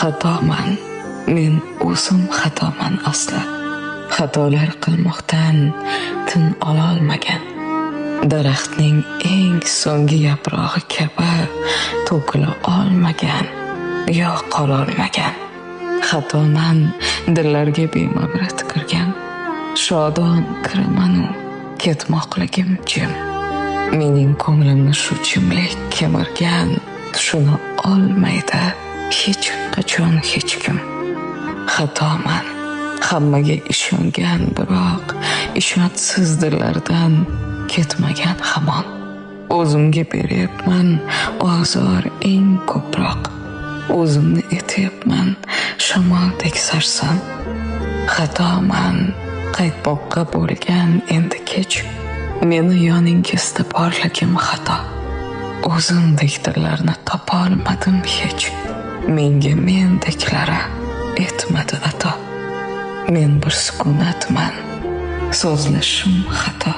Xatoman, men o'zim xatoman asli. Xatolar qilmoqdan tin ololmagan. Daraxtning eng so'nggi yaprog'i kabi to'kila olmagan, yo qololmagan. Xatoman, dillarga bemavrid kirgan. Shodon kiramanu ketmoqligim jim. Mening ko'nglimni shu jimlik kemirgan, tushuna olmaydi hech qachon hech kim. Xatoman, hammaga ishongan, biroq ishonchsiz dillardan ketmagan hamon. O'zimga beryapman ozor eng ko'proq. O'zimni etyapman shamoldek sarson. Xatoman, qaytmoqqa bo'lgan endi kech. Meni yoningizda borligim xato. O'zimdek dillarni topolmadim hech. Menga mendeklari etmadi ato. Men bir sukunatman, so'zlashim xato.